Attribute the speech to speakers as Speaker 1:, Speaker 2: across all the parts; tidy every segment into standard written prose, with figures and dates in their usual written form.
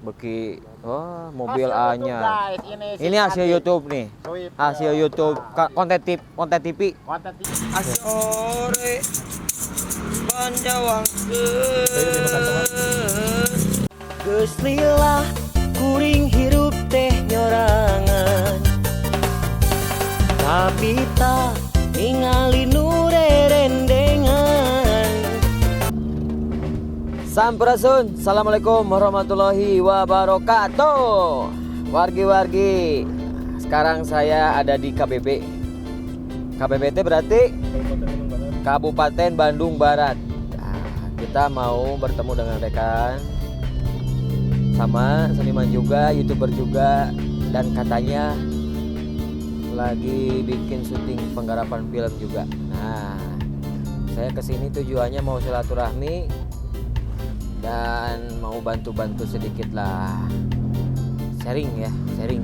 Speaker 1: Beki, oh, mobil
Speaker 2: Hasil YouTube,
Speaker 1: anyar.
Speaker 2: Guys. Ini, si
Speaker 1: Ini hasil
Speaker 2: cantik.
Speaker 1: YouTube nih.
Speaker 2: Sweet.
Speaker 1: Hasil YouTube konten tip, konten TV.
Speaker 2: Konten TV.
Speaker 3: Asore panjawangkeun.
Speaker 4: Geus lila kuring hirup teh nyorangan, tapi tak ningali nu rerendengan.
Speaker 1: Sampurasun, assalamualaikum warahmatullahi wabarakatuh. Wargi-wargi, sekarang saya ada di KBB. KBB itu berarti Kabupaten Bandung Barat. Nah, kita mau bertemu dengan rekan sama seniman juga, youtuber juga, dan katanya lagi bikin syuting penggarapan film juga. Nah, saya kesini tujuannya mau silaturahmi dan mau bantu-bantu sedikit lah, sharing ya, sharing,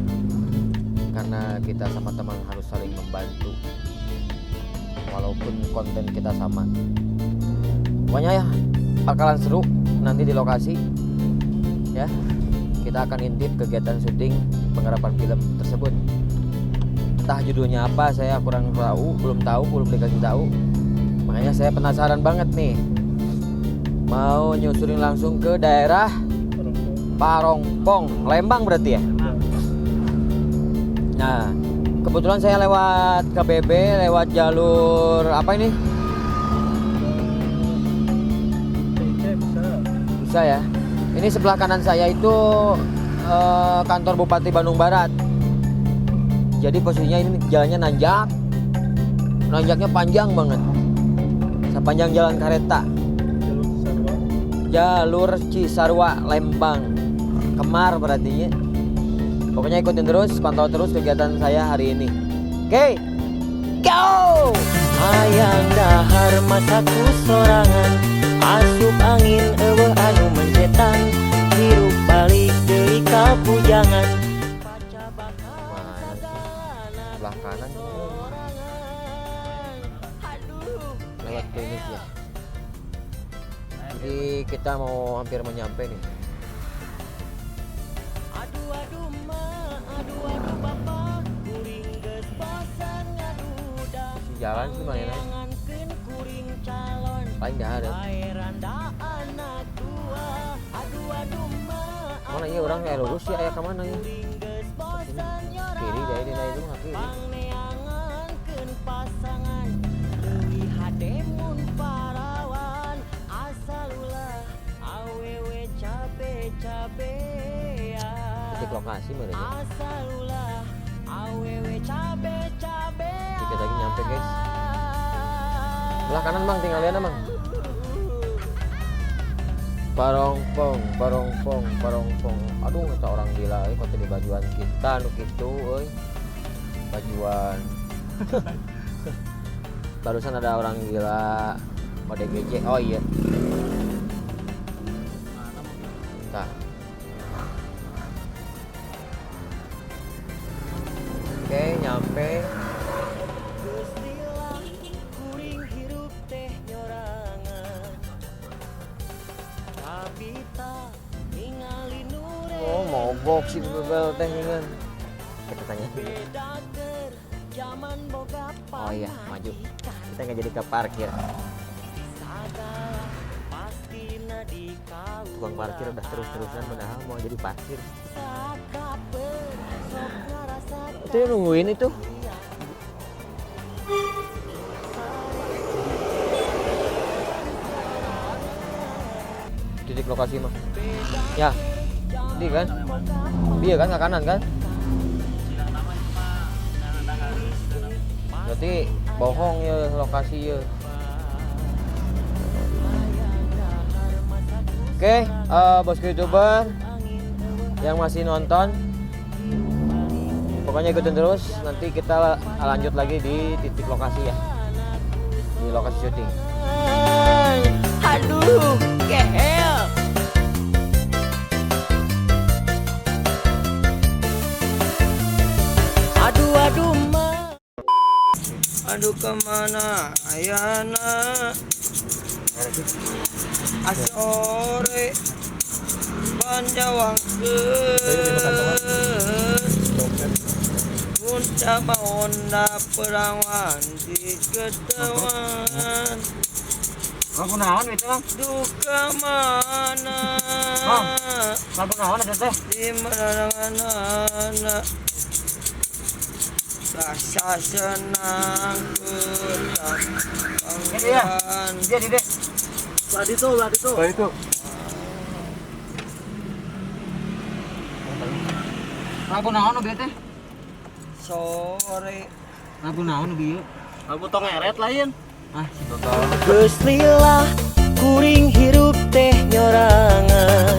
Speaker 1: karena kita sama teman harus saling membantu walaupun konten kita sama. Pokoknya ya bakalan seru nanti di lokasi ya, kita akan intip kegiatan syuting penggarapan film tersebut. Entah judulnya apa saya kurang tahu, belum tahu, belum dikasih tahu, makanya saya penasaran banget nih, mau nyusurin langsung ke daerah Parongpong, Lembang berarti ya. Nah, kebetulan saya lewat KBB, lewat jalur apa ini? Bisa ya. Ini sebelah kanan saya itu kantor Bupati Bandung Barat. Jadi posisinya ini jalannya nanjak, nanjaknya panjang banget, sepanjang jalan kereta. Jalur Cisarua Lembang Kemar berarti ya. Pokoknya ikutin terus, pantau terus kegiatan saya hari ini. Oke, go!
Speaker 4: Hayang dahar masaku sorangan, asup angin euweuh anu mencetan, hirup balik deui ka pujangan.
Speaker 1: Mana sih? Sebelah kanan lewat klinik ya. Jadi kita mau hampir menyampe nih.
Speaker 4: Aduh aduh ma, aduh aduh bapa, kuring geus bosan ngaduda.
Speaker 1: Si jalan sih mana?
Speaker 4: Neangankeun kuring calon.
Speaker 1: Paling dahar ya.
Speaker 4: Bae randa anak dua. Aduh aduh ma.
Speaker 1: Mana iya orang kayak lurus ya, aya ka mana ya?
Speaker 4: Kuring geus bosan
Speaker 1: Kiri dari dina itu mah kiri.
Speaker 4: Pangneangankeun pasangan. Leuwih hade mun parawan, asal ulah awewe cabe-cabean.
Speaker 1: Titik lokasi mana ya?
Speaker 4: Asal ulah awewe cabe-cabean.
Speaker 1: Dikit lagi nyampe guys. Belah kanan bang, tinggal lihat bang. Parongpong, parongpong, parongpong. Aduh, kita orang gila, euy, kok di bajuan kita nu kitu euy. Bajuan. Barusan ada orang gila ODGJ. Oh iya. Nah. Oke, nyampe.
Speaker 4: Geus lila kuring hirup teh nyorangan. Tapi tak ningali nu
Speaker 1: Oh, mogok sih bebel teh ngan. Kita tanya.
Speaker 4: Beda keur jaman boga
Speaker 1: Oh iya, maju. Kita nggak jadi ke parkir.
Speaker 4: Sagala pastina di
Speaker 1: Tukang parkir udah terus-terusan padahal mau jadi parkir.
Speaker 4: Sakapeun sok ngarasa
Speaker 1: Itu yang nungguin itu. Titik lokasi mah. Ya. Di kan? Dia kan ke kanan kan? Berarti bohong ya lokasi ya. Oke, bosku YouTuber yang masih nonton, pokoknya ikutin terus. Nanti kita lanjut lagi di titik lokasi ya, di lokasi syuting.
Speaker 4: Aduh, kehel. Aduh aduh ma.
Speaker 3: Aduh kemana ayana, Asore Panjawangkeun Puncak Honda perawan di ketewan.
Speaker 1: Lagu naon itu, Bang?
Speaker 3: Duka mana?
Speaker 1: Bang. Lagu naon eta teh?
Speaker 3: Di mana anak rasa senang
Speaker 1: Ini ya. Dia di deh.
Speaker 2: Lah itu, lah itu.
Speaker 5: Lah itu.
Speaker 1: Lagu naon nu bieu teh?
Speaker 3: Sore.
Speaker 1: Lagu naon nu bieu?
Speaker 2: Lagu tong eret lain.
Speaker 1: Ah, si botol.
Speaker 4: Geus lillah kuring hirup teh nyorangan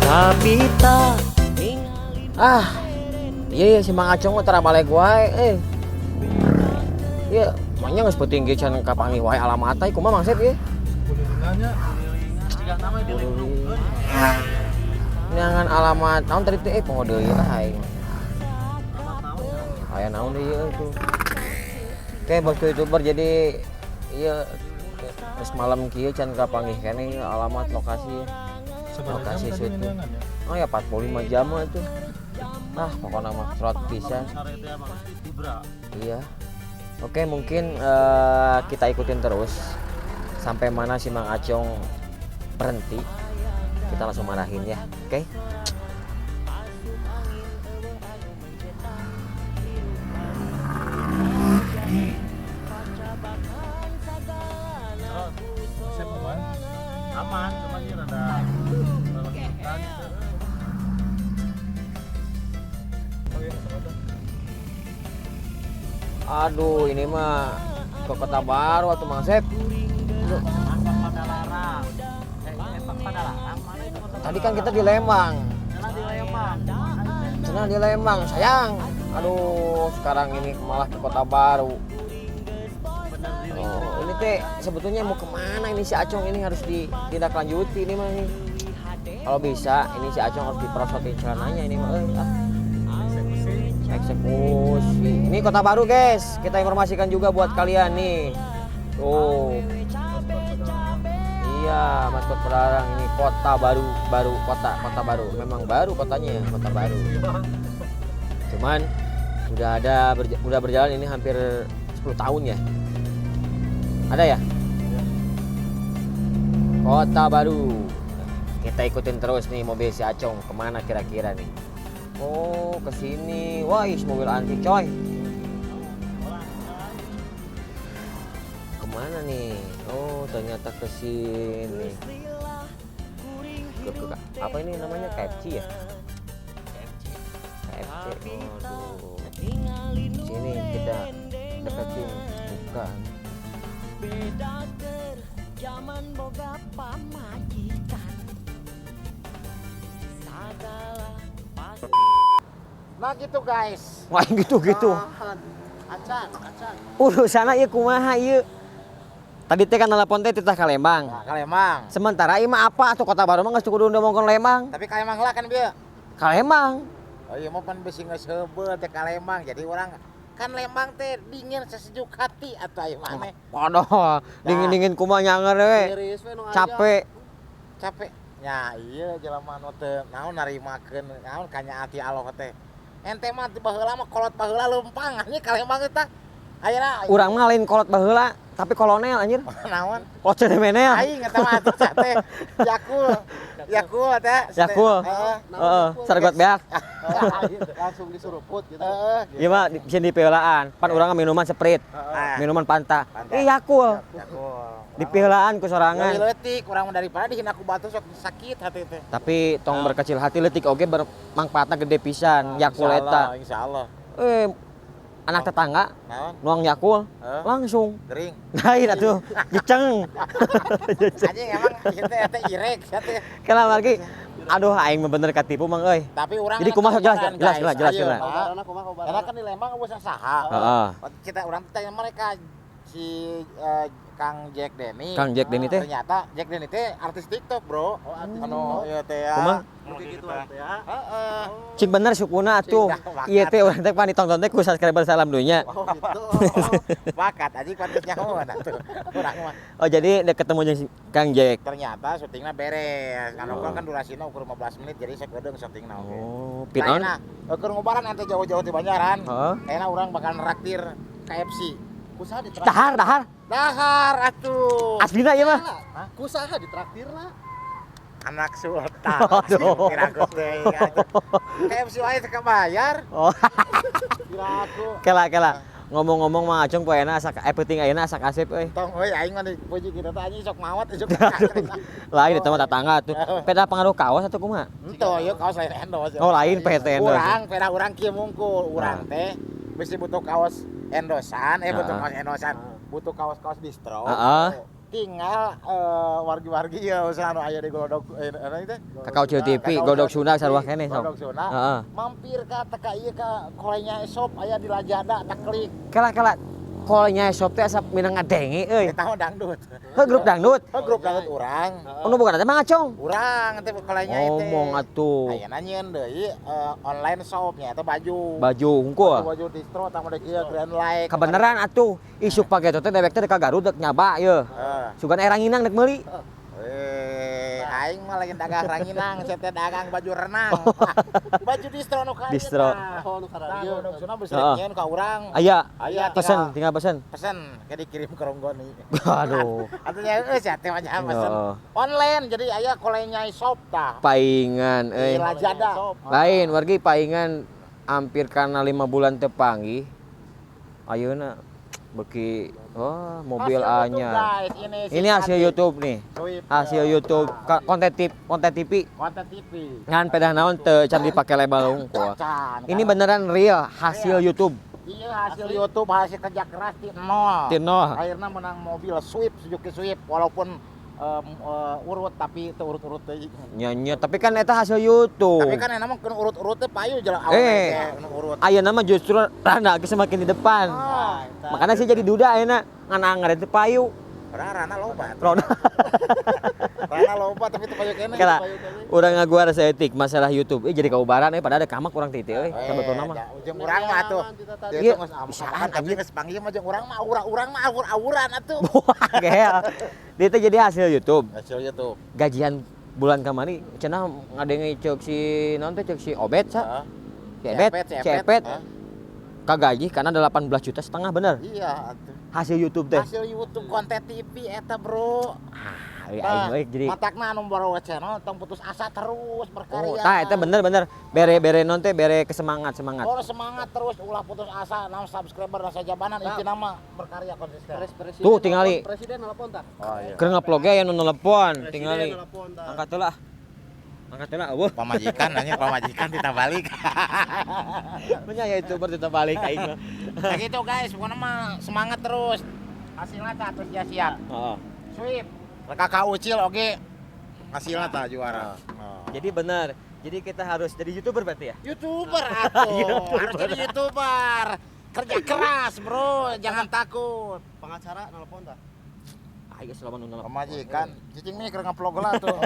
Speaker 4: tapi tak ningali.
Speaker 1: Ah. Iya iya si Mang Acong mah tara balik wae eh. Iya, manya geus peuting ge can kapanggih wae alamat teh kumaha Mang Sep ieu?
Speaker 5: Kulilingannya.
Speaker 2: Jika nama dilindungkeun.
Speaker 1: Neangan alamat naon tadi teh poho deui lah aing. Aya naon deui ieu tuh. Oke, bosku YouTuber, jadi iya geus malam kieu can kapanggih keneh alamat lokasi. Lokasi syuting. Oh ya 45 jam mah tuh. Ah, pokoknya mah serot pisan. Iya. Oke, mungkin kita ikutin terus sampai mana si Mang Acong berhenti. Kita langsung marahin ya. Oke.
Speaker 5: Aman.
Speaker 2: Aman, cuma ini rada lengkitan gitu.
Speaker 1: Aduh, ini mah ke Kota Baru atau Mang Sep. Tadi kan kita di Lembang. Senang di Lembang, sayang. Aduh, sekarang ini malah ke Kota Baru. Oh, ini teh sebetulnya mau kemana ini si Acong ini harus ditindaklanjuti ini mah ini. Kalau bisa ini si Acong harus diperosotin celananya ini mah. Eksekusi. Ini Kota Baru guys, kita informasikan juga buat kalian nih. Tuh. Iya, maskot Pelarang ini Kota Baru, baru kota, Kota Baru. Memang baru kotanya, Kota Baru. Cuman udah ada udah berjalan ini hampir 10 tahun ya. Ada ya? Kota Baru. Kita ikutin terus nih mobil si Acong kemana kira-kira nih. Oh, ke sini. Wah, is mobil antik, coy. Kemana nih? Oh, ternyata ke sini. Ke apa ini namanya? KFC ya? KFC. Aduh. Sini kita deketin, bukan.
Speaker 4: Beda keur zaman boga pamajikan. Sagala pas.
Speaker 6: Nah gitu guys.
Speaker 1: Wah, gitu-gitu.
Speaker 6: Acan, acan.
Speaker 1: Urusanna ieu kumaha ieu? Tadi teh kan telepon teh titah ka Lembang.
Speaker 6: Nah, ka Lembang.
Speaker 1: Sementara ieu mah apa atuh Kota Baru mah geus kudu ngomongkeun Lembang.
Speaker 6: Tapi ka Lembang lah kan bieu.
Speaker 1: Ka Lembang.
Speaker 6: Oh iya mah pan bisi geus heubeul teh ka Lembang. Jadi orang kan Lembang teh dingin sesejuk hati atuh aya maneh.
Speaker 1: Waduh, dingin-dingin kumaha nyanger we. Capek.
Speaker 6: Capek. Nya iya jelema nu teu naon narimakeun naon kanya ati Allah teh. Ente mah baheula mah kolot baheula leumpang anjing ka Lembang teh. Ayeuna
Speaker 1: urang mah lain kolot baheula, tapi kolonel anjir.
Speaker 6: Naon?
Speaker 1: Kolot ceremenel.
Speaker 6: Aing eta mah atuh teh. Yakul. Yakul teh.
Speaker 1: Yakul. Heeh, sargot beak.
Speaker 2: Langsung disuruput gitu.
Speaker 1: Iya mah bisa dipeulaan. Pan urang minuman Sprite. Minuman Fanta. Ih Yakul.
Speaker 6: Yakul.
Speaker 1: Dipeulaan ku sorangan.
Speaker 6: Leuwih leutik urang daripada dihina ku batu sok sakit hati teh.
Speaker 1: Tapi tong berkecil hati leutik oge bermanfaatna gede pisan Yakul eta.
Speaker 6: Insyaallah.
Speaker 1: Anak tetangga nuang Yakul langsung
Speaker 6: gering.
Speaker 1: Lain atuh jeceng.
Speaker 6: Anjing emang ieu teh eta irek teh.
Speaker 1: Kenapa lagi? Aduh aing mah bener katipu mang euy.
Speaker 6: Tapi urang
Speaker 1: jadi kumaha jelas jelas jelas jelas.
Speaker 6: Karena kan di Lembang geus saha.
Speaker 1: Heeh.
Speaker 6: Kita urang tanya mereka si Kang Jack Denny.
Speaker 1: Kang Jack Denny teh?
Speaker 6: Ternyata Jack Denny teh artis TikTok, Bro.
Speaker 2: Oh, artis
Speaker 6: anu ieu teh ya.
Speaker 1: Kumaha?
Speaker 2: gitu ya.
Speaker 6: Heeh.
Speaker 1: Cing bener sukuna atuh. Ieu teh urang teh pan ditonton teh ku subscriber Salam Dunya.
Speaker 6: Oh gitu. Bakat anjing pantes nyaho atuh. Urang mah.
Speaker 1: Oh, jadi dek ketemu jeung Kang Jack.
Speaker 6: Ternyata syutingna beres. Kan kan durasina ukur 15 menit jadi sakedeung syutingna oge.
Speaker 1: Oh, pin on.
Speaker 6: Nah, ukur ngubaran ente jauh-jauh di Banjaran.
Speaker 1: Heeh.
Speaker 6: Enak urang bakal neraktir KFC.
Speaker 2: Kusaha ditraktir.
Speaker 1: Dahar, dahar.
Speaker 6: Dahar atuh.
Speaker 1: Aslina ieu mah.
Speaker 2: Kusaha ditraktir lah.
Speaker 6: Anak sultan.
Speaker 1: Aduh.
Speaker 6: Kira teh. KFC wae teu kabayar.
Speaker 1: Oh.
Speaker 6: Kira aku.
Speaker 1: Kela kela. Ngomong-ngomong Mang Acong poena asa penting ayeuna asa kasep euy.
Speaker 6: Tong euy aing mah dipuji kitu teh anjing sok mawat sok.
Speaker 1: Lain eta mah tetangga tuh. Peda pengaruh kaos atau kumaha?
Speaker 6: Henteu ieu kaos lain endorse.
Speaker 1: Oh, lain PT endorse.
Speaker 6: Urang peda urang kieu mungkul, urang teh bisi butuh kaos endosan, butuh kaos endosan, butuh kaos-kaos distro. Tinggal wargi-wargi ya usaha anu aya di Golodog teh.
Speaker 1: Kakao Cil TV, Golodog Sunda sarua keneh sok.
Speaker 6: Golodog Sunda. Mampir ka teka ieu ka kolenya shop aya di Lajada tak klik.
Speaker 1: Kela kela kolenya shop teh asa minang ngadenge euy.
Speaker 6: Eta mah dangdut.
Speaker 1: Heuh grup dangdut.
Speaker 6: Heuh grup dangdut urang.
Speaker 1: Anu bukan teh Mang Acong.
Speaker 6: Urang teh kolenya teh.
Speaker 1: Ngomong atuh.
Speaker 6: Ayeuna nyieun deui online shop nya eta baju.
Speaker 1: Baju hungkul.
Speaker 6: Baju distro tah mode kieu Grand Like.
Speaker 1: Kabeneran atuh isuk pake teh dewek teh ka Garut dek nyaba ieu. Sugan era ranginang dek meuli.
Speaker 6: Aing mah lagi dagang ranginang, saya teh dagang baju renang. Baju distro nu ka
Speaker 1: distro.
Speaker 2: Oh, nu kararieu.
Speaker 6: Nu sana beusi nyieun ka urang.
Speaker 1: Aya.
Speaker 6: Aya
Speaker 1: pesen, tinggal pesen.
Speaker 6: Pesen, ke dikirim ke Ronggoni.
Speaker 1: Aduh.
Speaker 6: Atuh nya geus ya teh mah pesen. Online jadi aya kolenya shop tah.
Speaker 1: Paingan euy.
Speaker 6: Lajada.
Speaker 1: Lain wargi paingan hampir karena 5 bulan teu panggih. Ayeuna beki oh mobil anyar. Ini hasil YouTube nih. Hasil YouTube konten TV, konten TV.
Speaker 6: Konten TV.
Speaker 1: Ngan pedah naon teu can dipake label hungkul. Ini beneran real hasil YouTube.
Speaker 6: Iya hasil YouTube, hasil kerja keras ti nol.
Speaker 1: Ti nol.
Speaker 6: Akhirnya menang mobil Swift, Suzuki Swift walaupun urut tapi teu urut-urut teh.
Speaker 1: Nya nya tapi kan eta hasil YouTube.
Speaker 6: Tapi kan enak mah keun urut-urut teh payu jalan awal teh urut.
Speaker 1: Ayeuna mah justru rana semakin di depan. Makanya sih jadi duda ayeuna ngan anger teh payu.
Speaker 6: Rana loba.
Speaker 1: Rana.
Speaker 6: Rana loba tapi teu payu keneh.
Speaker 1: Kala urang ngaguar saeutik masalah YouTube. Jadi kaubaran euy padahal ada kamak urang teh euy sabetulna mah.
Speaker 6: Jeung urang mah atuh.
Speaker 1: Ieu
Speaker 6: geus ampuhan tapi geus panggih mah jeung urang mah aura-urang mah aur-auran atuh.
Speaker 1: Gehel. Dia teh jadi hasil YouTube.
Speaker 6: Hasil YouTube.
Speaker 1: Gajian bulan kamari cenah ngadenge ceuk si naon teh ceuk si Obet sa. Si Ebet, si Epet. Kagaji karena 18,5 juta bener.
Speaker 6: Iya atuh.
Speaker 1: Hasil YouTube teh.
Speaker 6: Hasil YouTube konten TV eta, Bro.
Speaker 1: Ah, aing euy jadi
Speaker 6: matakna anu baru channel tong putus asa terus berkarya.
Speaker 1: Oh, tah eta bener-bener bere-bere non teh bere kesemangat semangat.
Speaker 6: Oh, semangat terus ulah putus asa, naon subscriber rasa jabanan intina mah berkarya konsisten.
Speaker 1: Tuh tingali.
Speaker 2: Presiden nelpon tah.
Speaker 6: Oh iya.
Speaker 1: Keur ngupload ge aya nu nelpon, tingali. Angkat heula. Angkat heula eueuh.
Speaker 6: Pamajikan nanya pamajikan tidak balik.
Speaker 1: Nya YouTuber tidak balik aing mah.
Speaker 6: Nah gitu guys, pokoknya mah semangat terus. Hasilnya tah terus ya siap.
Speaker 1: Heeh.
Speaker 6: Sweep. Kakak Ucil oke. Hasilnya tah juara.
Speaker 1: Oh. Jadi benar. Jadi kita harus jadi YouTuber berarti ya?
Speaker 6: YouTuber atuh. Harus jadi YouTuber. Kerja keras, Bro. Jangan takut.
Speaker 2: Pengacara nelpon tah.
Speaker 1: Ayo selama nu nelpon.
Speaker 6: Pamajikan, cicing nih keur ngevlog lah tuh.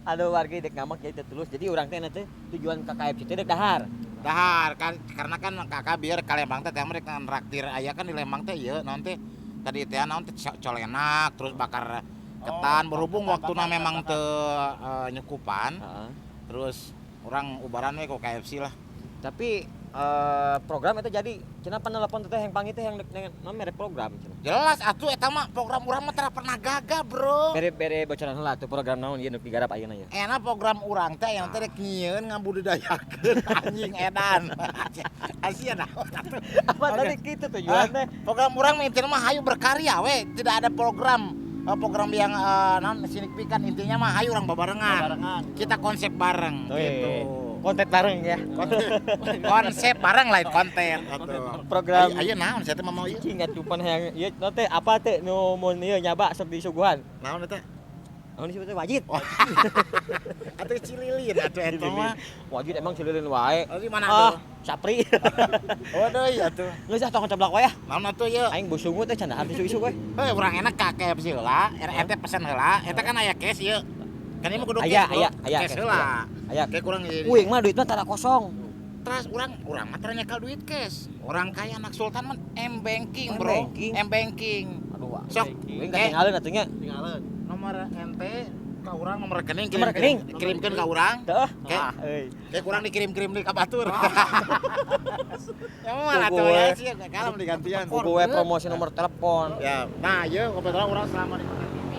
Speaker 1: Aduh wargi dek ngamak jadi terus. Jadi urang teh nanti tujuan ke KFC teh dek dahar.
Speaker 6: Dahar kan karena kan kakak biar ka Lembang teh teh mereka nraktir aya kan di Lembang teh ieu naon teh tadi teh naon teh colenak terus bakar ketan berhubung waktuna memang teu nyukupan. Terus urang ubaran we ku KFC lah.
Speaker 1: Tapi program itu jadi cenah penelepon teh yang panggil teh yang naon mere program cenah.
Speaker 6: Jelas atuh eta mah program urang mah tara pernah gagal, Bro.
Speaker 1: Bere bocoran heula tuh program naon ieu nu digarap ayeuna ya.
Speaker 6: Enak program urang teh yang teh rek nyieun ngabudidayakeun anjing edan. Asia naon atuh.
Speaker 1: Apa tadi kitu tujuan teh?
Speaker 6: Program urang mah intina mah hayu berkarya we, tidak ada program program yang naon signifikan intinya mah hayu urang babarengan. Kita konsep bareng gitu.
Speaker 1: Konten bareng ya.
Speaker 6: Konsep bareng lain konten.
Speaker 1: Program.
Speaker 6: Ayo naon saya teh mau ieu.
Speaker 1: Cing atupan hayang ieu naon teh apa teh nu mun ieu nyaba sok disuguhan.
Speaker 6: Naon eta?
Speaker 1: Naon disebut teh wajit.
Speaker 6: Atuh cililin atuh eta mah.
Speaker 1: Wajit emang cililin wae.
Speaker 6: Oh di mana tuh?
Speaker 1: Sapri.
Speaker 6: Oh deui atuh.
Speaker 1: Geus ah tong cablak wae ah.
Speaker 6: Naon atuh ieu?
Speaker 1: Aing busungut teh can dahar isu-isu we.
Speaker 6: Heuh urang enak ka KFC heula, eta pesen heula, eta kan aya cash ieu. Kan ini mah kudu
Speaker 1: Aya,
Speaker 6: cash, bro.
Speaker 1: aya, aya,
Speaker 6: Cash
Speaker 1: cash,
Speaker 6: heula.
Speaker 1: Aya.
Speaker 6: Kayak kurang jadi.
Speaker 1: Uing mah duit mah tara kosong.
Speaker 6: Terus urang urang mah tara nyekel duit cash. Orang kaya anak sultan mah M banking,
Speaker 1: M
Speaker 6: bro.
Speaker 1: banking.
Speaker 6: M banking.
Speaker 1: Aduh,
Speaker 6: Sok.
Speaker 1: uing ketinggalan atuh nya.
Speaker 2: Tinggalan.
Speaker 6: Nomor ente ka urang nomor rekening
Speaker 1: Nomor rekening?
Speaker 6: kirimkeun ka urang.
Speaker 1: Teu.
Speaker 6: Kayak
Speaker 1: Ah, euy.
Speaker 6: kayak kurang dikirim-kirim di ka batur. Ya mah atuh
Speaker 1: Kuku
Speaker 6: ya
Speaker 1: we.
Speaker 6: sih kalem digantian.
Speaker 1: Kuku we promosi nomor telepon.
Speaker 6: Ya, nah ieu kebetulan urang selama di Kota TV.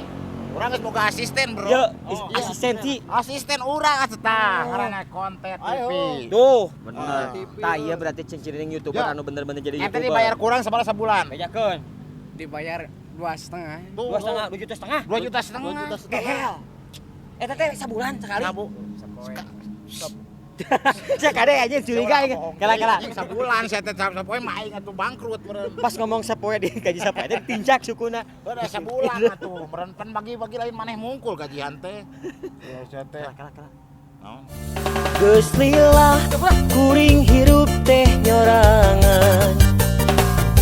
Speaker 6: Urang geus boga asisten, Bro.
Speaker 1: Yo,
Speaker 6: Oh,
Speaker 1: asisten ti.
Speaker 6: Asisten urang atuh tah, ngaranna Konten TV.
Speaker 1: Tuh, bener.
Speaker 6: Ah.
Speaker 1: Tah iya berarti ciri-ciri YouTuber
Speaker 6: Ya.
Speaker 1: anu bener-bener jadi
Speaker 6: Ente
Speaker 1: YouTuber.
Speaker 6: dibayar kurang sabaraha sebulan?
Speaker 1: Bejakeun.
Speaker 3: Dibayar 2,5.
Speaker 6: Tuh,
Speaker 1: 2,5, 2,5 juta.
Speaker 6: 2,5 juta.
Speaker 2: 2,5 juta.
Speaker 1: Gehel. Eta teh sabulan sekali.
Speaker 6: Sabu.
Speaker 1: Cek kade aja curiga aing. Kala kala.
Speaker 6: Anjing sabulan saya teh sapoe mah aing atuh bangkrut meureun.
Speaker 1: Pas ngomong sapoe di gaji sapoe teh pincak sukuna.
Speaker 6: Udah sabulan atuh, meureun pan bagi-bagi lain maneh mungkul gajian teh. Ya saya teh.
Speaker 1: Kala kala.
Speaker 6: Naon?
Speaker 4: Geus lila kuring hirup teh nyorangan.